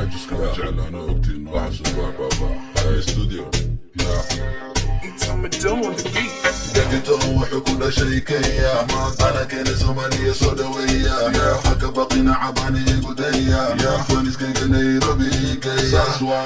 Caajiska ma jecla, anoo ogtiin. Waxaas waa baaba studio ya. Gagito wuxuu ku dhashay Kenya, ana keena Soomaaliya, soo dhaweeya. Haka baqina, cabani igudaya, faniskayga Nairobi igeya,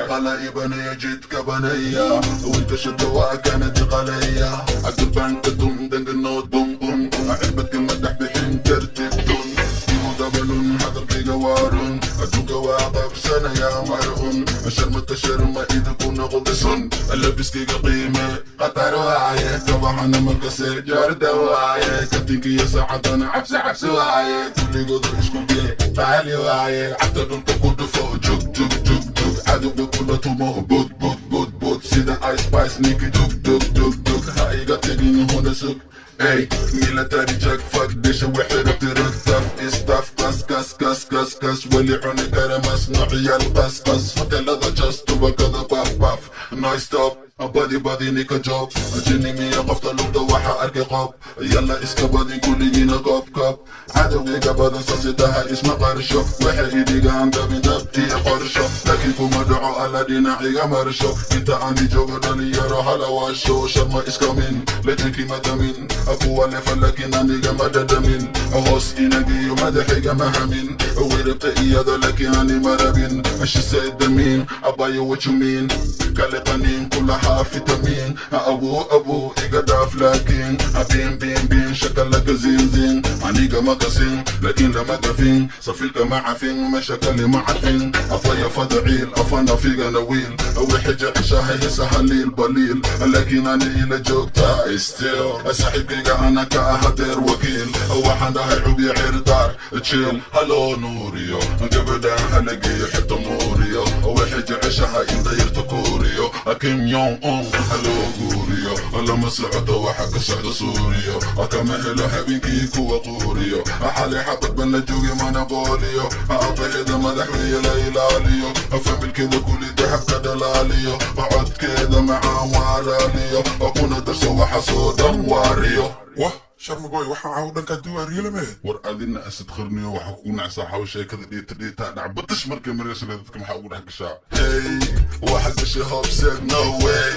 qala ibanaya, jidka banaya, wiilka shada waa kana diqalaya, cabdulbaanka dum dangano bum bum, cirbadka ma dhex bixin kartid dun igu dabalun. Hadalkayga waa run, adduunka waa qabsanaya marun, sharmata sharma idinku noqda sun. Labiskayga qiime qatar waaye, kabaxana markase Jordan waaye, katinkiyo saacadana cabsi cabsi waaye, kulligoodu isku gee qaali waaye. Cagta dhulka ku dhufo, jug jug jug jug, cadowga kula tumo, bud bud bud bud, sida Ice Spice ninki, dug dug dug dug. Ha iga tegin, huna sug. Hey, military jack, fuck disha, waxay rabtay rag tough is tough, qas qas qas qas qas, wali cuni kara masnuuciyaal, qas qas, hotelada just tubakada, puff puff, no stop, badi badi nika joog jinimiya, qofta lugta waxa arkay qob, yalla iska badin kulligiina koob koob. Cadowgayga badan sasitaha isma qarsho, waxay idhigaan dabin dab iyo qorsho, laakiin kuma dhaco, alla dhinaciga marsho. Inta aani joogo, dhalinyaro halawaasho. Sharma iskamin lejankii madamin, kuwa lefa, laakiin aniga ma dhadhamin, hoos inagiyo madaxayga ma hamin. Way rabta iyado, laakiin ani ma rabin. She said the mean abayo, what you mean? Kale qaniin kulahaa fitamiin, abu abu iga dhaaf, laakiin bin bin bin, shakalaka zin zin, aniga ma kasin, laakiin lama gafin, safiilka ma cafin, meesha kale ma cafin, afaya fadaciil, afana figana wiil, waxay jeceshahay heesaha Liil Baliil, laakiin ani ila joogtaa still. Saaxiibkayga ana ka ahadeer wakiil, waxaan dhahay cubya cirdaar jiil haloo nuuriyo, gabadhaan hala geeyo xita muuriyo, waxay jeceshahay in dayarta kuuriyo, Kim Jong Un haloo guuriyo. Lama socoto waxa ka socda Suuriyo, kama helo habeenkii kuwa quuriyo, xalay xabad ban la joogay mana booliyo, aabbaheeda madaxweeye la ilaaliyo, familkeeda kuli dahabka dhalaaliyo, codkeeda macaan waaraaliyo, kuna darso waxa soo dhan waariyo. Wah, Sharmaboy, waxaan caaw dhankaa duwaariyelame. War adina asad qarniyo, waxaa kugu nacsaa xaw sheekada dhiita dhiita dhac batash markay maraysa. Dadka maxaa ugu dhex gashaa? Hey, waxa gashay hobset, no way.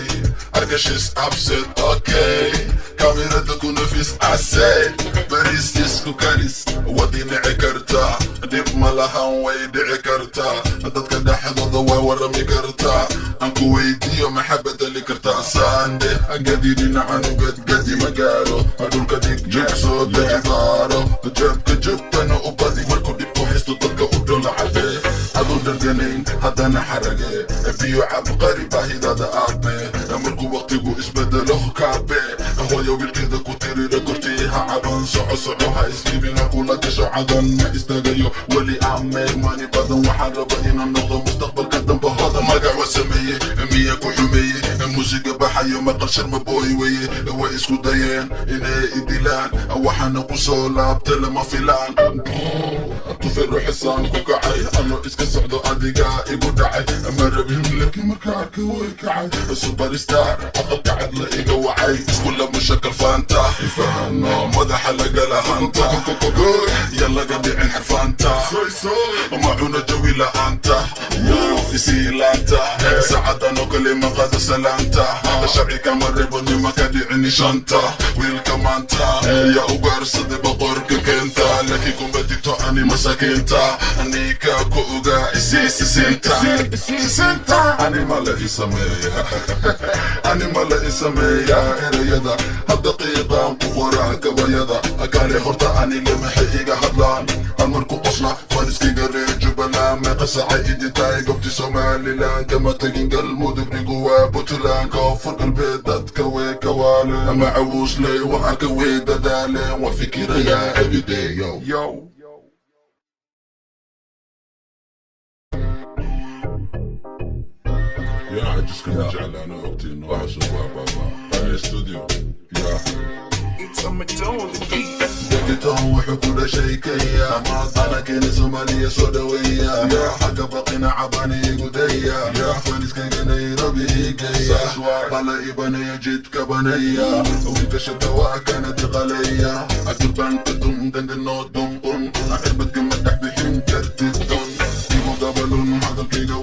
Arkashis upset, okay. Kamirada ku nafis ase. Baris isku karis, wadi dhici kartaa. Dhib ma lahan, way dhici kartaa. Dadka dhexdooda way warami kartaa. Aan ku weydiiyo, maxaa bedeli kartaa? Saande, gadi dhinacan ugadgadi magaalo. Dhulka dhig, jug soo deji daaro. Jeebka jubtana u badi, markuu dhib ku haysto dadka u dhola cadee. Aduu dharganayn haddana xarage, biyo cabqari baahidaada aabe, markuu waqtigu isbedelo kaabe, hooyo wiilkeeda ku tirira kortii ha caban, soco soco, ha isdhibin, ha kula gasho cadan, ma istaagayo weli amee mani badan. Waxaan raba inaan noqdo mustaqbalka dambe hoda. Magac wa sameeye, miya ku xumeeye? Muusiga baxayo maqal, Sharma Boy weye. Way isku dayeen inay idilaan, waxaana ku soo laabtay lama filaan. Tufero xisaan ku kacay, ano iska socdo adiga igu dhacay, ma rabin, laakiin marka arkay way kacay. Superstar aqalka cad la iga wacay, isku lama shakal faanta, ifahano madaxa lagala hanta, ya laga dhicin xirfaanta, ma cuno jawi la'aanta, isiilaanta, saacadan oo kale ma qaado salaanta, sharci kama reebo nimanka dhicini shanta, wiilka maanta yaa ugaarsaday boqorka keenta, laakiin kuma digto ani masaakiinta, anika ku ogaa isiisisinta sisinta. Anima la ii sameeya, anima la ii sameeya, erayada hal daqiiqaan ku qoraa gabayada kale. Horta aniga maxay iga hadlaan? Hal mar ku qosla faniskiga reer Jubbaland. Meeqa sacay idin tahay goobti Somaliland? Kama tegin Galmudug, dhigu waa Puntland, Koonfur Galbeed dadka way kawaale, ama cawuusley wax arka way dadaaleen, waa fikirayaa everyday, yo yo. Yaa caajiska ma jecla, anoo ogtiin. Waxaas waa baaba studio ya. Degiton wuxuu ku dhashay Kenya, ana keena Soomaaliya, soo dhaweeya. Xagga baqina, cabani igudaya, faniskayga Nairobi igeya, qala ibanaya, jidka banaya, wiilka shada waa kana diqalaya, durbaanka dum dangano dum un, cirbadka ma dhex bixin kartid dun igu dabalun. Hadalkayga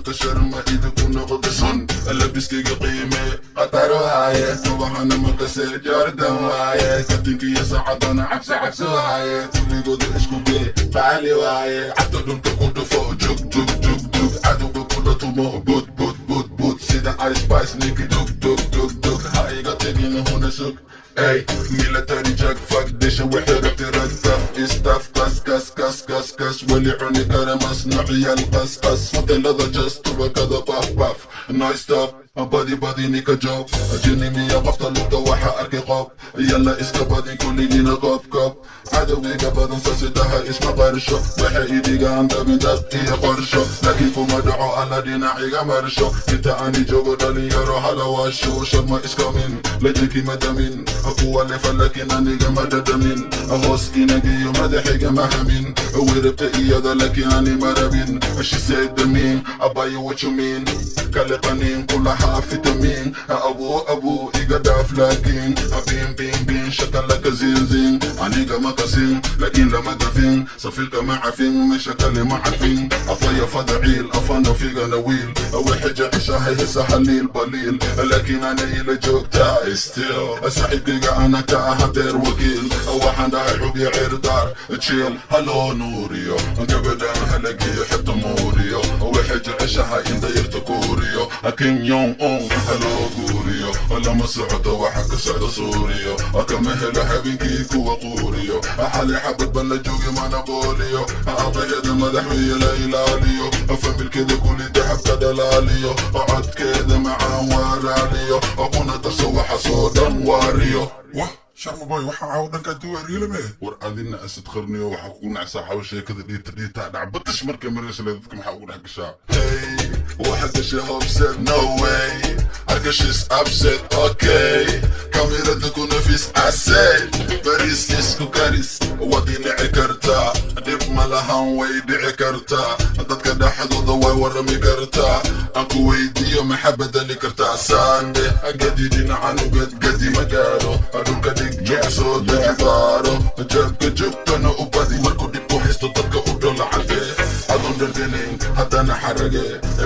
Garta Sharma idinku noqda sun. Labiskayga qiime qatar waaye, kabahana makase Jordan waaye, katinkiyo saacadana cabsi cabsi waaye, kulligooda isku gee qaali waaye. Cagta dhulka ku dhufo, jug jug jug jug, cadowga kula tumo, bud bud bud bud, sida Ice Spice ninki, dug dug dug dug, ha iga tegin huna sug. Ey, military jack, fuck disha, waxay rabtay rag taf istaf, kas kas kas kas kas, weli cuni kara masnuuciyaal qas qas, hotelada just tubakada paf paf, no stop, badi badi nika joog, jini miya qofta lugta waxa arkay qob, yalla iska badin kulligiina koob koob, cadowgayga badan sasidaha isma qarisho, waxay idhigaan dabin dab iyo qorsho, laakiin kuma dhaco alla dhinac iga marsho, inta aani joogo dhalinyaro halawaasho. Sharma iskamin lajinki madamin, kuwa lefa laakiin aniga ma dhadhamin, hoos inagiyo madaxiga ma hamin, wirabta iyada laakiin ani ma rabin. She said to me, abayo, what you mean? Kale qanin kulahaa fitamiin, abu abu iga dhaaf, laakiin bin bin bin shakalaka zinzin, aniga ma kasin laakiin lama gafin, safilka ma cafin, meesha kale ma carfin, afaya fadaciil afana figana wiil, waxay jeceshahay heesa haliil baliil, laakiin ana ila joogtaa still, saaxiibkayga ana ka ahadeer wakiil, waxaan dhahay xubyo cirdaar jiil haloo nuuriyo, gabadhaan halageeyo xebta muuriyo, waxay jeceshahay in dayarta kuuriyo, Kim Jong Un haloo guuriyo, lama socoto waxa ka socda Suuriyo, kama helo habeenkii kuwa quuriyo, xalay xabad ban la joogi mana booliyo, aqaheeda madaxweye la ilaaliyo, familkeeda kuli dahabka dhalaaliyo, codkeeda macaan waaraaliyo, kuna darso waxa soo dhan waariyo. Wah, Sharma Boy, waxaa caawa dhankaa duwaa riilame. War adina Asad Qarniyo waxaa kugu nacsaa xawa sheekada dhiita dhiita dhac batash markay maraysa le, dadka maxaa ugu dhex gashaa? Hey, waxa gashay hobset, no way. Arkashis upset, okay. Kamirada ku nafis asay. Baris isku karis, waad dhici kartaa. Dhib ma lahan, way dhici kartaa. Dadka dhexdooda way warrami kartaa. Aan ku weydiiyo, maxaa bedeli kartaa? Saande, gadi dhinacan ugad gadi magaalo. Dhulka dhig jug soo deji baaro. Jeebka joogtana u badi, markuu dhib ku haysto dadka u dhola cadee. Adoon dhandhanayn haddana xarage,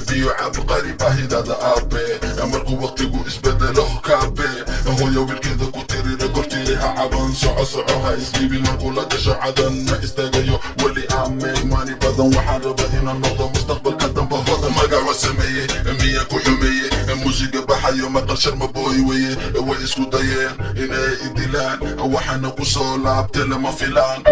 biyo cabqari baahidaada aabe, markuu waqtigu isbedelo kaabe, hooyo wiilkeeda ku tirira kortiri, ha caban, soco soco, ha isdhiibin, markuu la gasho cadan ma istaagayo weli aamey maani badan, waxaan raba inaan noqdo mustaqbalka damba hodan, magaca sameeye miyaa ku xumeeye, muusiga baxayo maqal Sharma Boy weye, way isku dayeen inay idilaan, waxaana ku soo laabtay lama filaan,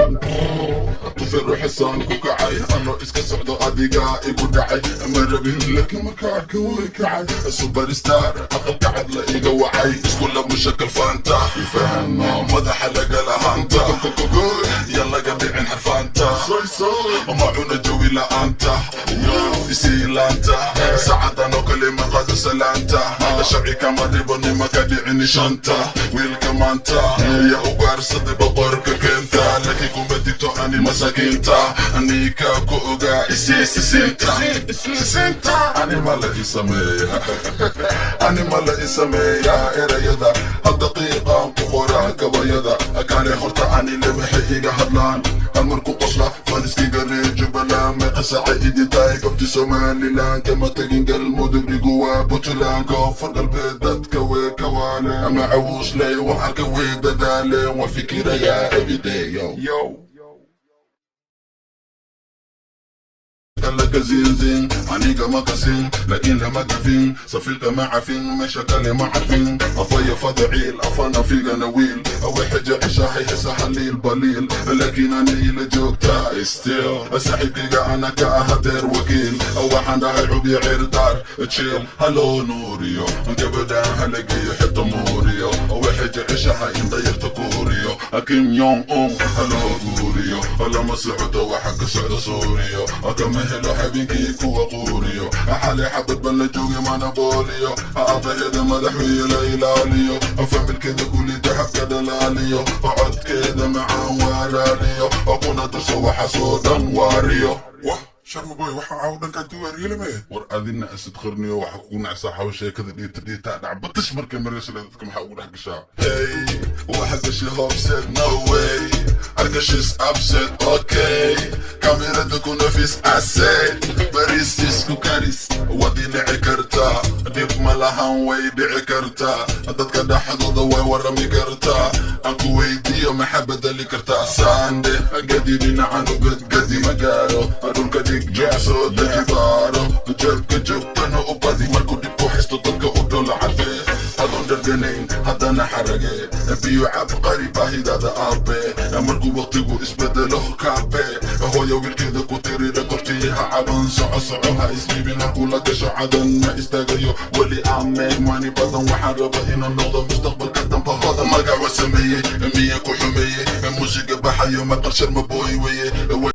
tufiro xisaan ku kacay, anoo iska socdo adiga igu dhacay, ma rabin laakiin marka arka way kacay, superstar aqalka cad la iga wacay, isku labo shakal faanta ifahano, madaxa lagala hanta, yan laga dhicin xarfaanta, ma cuna jawi la'aanta, isiilaanta, saacadan oo kale ma qaado salaanta, sharci kama dhibo nima ka dhicin shanta, wiilka maanta yaa ugaarsaday boqorka keenta, laakiin kuma digto ani masaakiinta, anika ku ogaa isiisisinta sisinta, anima la i sameeya, anima la i sameeya, erayada hal daqiiqaan ku qoraa gabayada kale, horta ani lemaxay iga hadlaan, hal mar ku qosla faniskiga reer Jubbaland, meeqa saaca idin tahay gobti Somaliland, kama tegin Galmudug, dhigu waa Puntland, Koonfur Galbeed dadka way ka waaleen, ama cawuusley wax arka way dadaaleen, waan fikirayaa everyday, yo yo. Laka zinzin, aniga ma kasin laakiin lama gafin, safilka ma cafin, meesha kale ma carfin, afaya fadaciil afana figana wiil, waxay jeceshahay heesa haliil baliil, laakiin ana ila joogtaa still, saaxiibkayga ana ka ahadeer wakiil, waxaan dhahay xubyo cirdaar jiil haloo nuuriyo, gabadhaan halageeyo xebta muuriyo, waxay jeceshahay in dayarta kuuriyo, Kim Jong Un haloo guuriyo, lama socoto waxa ka socda Suuriyo, kama helo habeenkii kuwa quuriyo, xalay xabad ban la joogay mana booliyo, aabaheeda madaxweye la ilaaliyo, familkeeda kuli dahabka dhalaaliyo, codkeeda macaan waaraaliyo, kuna darso waxa soo dhan waariyo. Wah, Sharma Boy, waxaa caawa dhankaa duwaa riilame. War adina Asad Qarniyo waxaa kugu nacsaa xawa sheekada dhiita dhiita dhac batash markay maraysa le, dadka maxaa ugu dhex gashaa? Hey, waxa gashay hobset, no way. Arkashis upset, okay. Kamirada ku nafis ase bariis isku karis. Waad inici kartaa, dhib ma lahan, way dhici kartaa. Dadka dhexdooda way warami kartaa. Aan ku weydiiyo, maxaa bedeli kartaa? Saande gadi, dhinacan u gadgadi, magaalo dhulka dhig, soo deji, baaro jeebka joogtana u badi. Markuu dhib ku haysto, dadka u dhola cadee, adoon dharganayn haddana xarage, biyo cabqari baahidaada aabe. Markuu waqtigu isbedelo, kaabe hooyo wiilkeeda ku tirira kortiyaha caban. Soco, soco, ha isdhiibin, ha kula gasho cadan. Ma istaagayo weli ameen mani badan. Waxaan raba inaan noqdo mustaqbalka damba hodan. Magaca sameeyey miya ku xumeeyey? Muusiga baxayo maqal, Sharma Boy weye.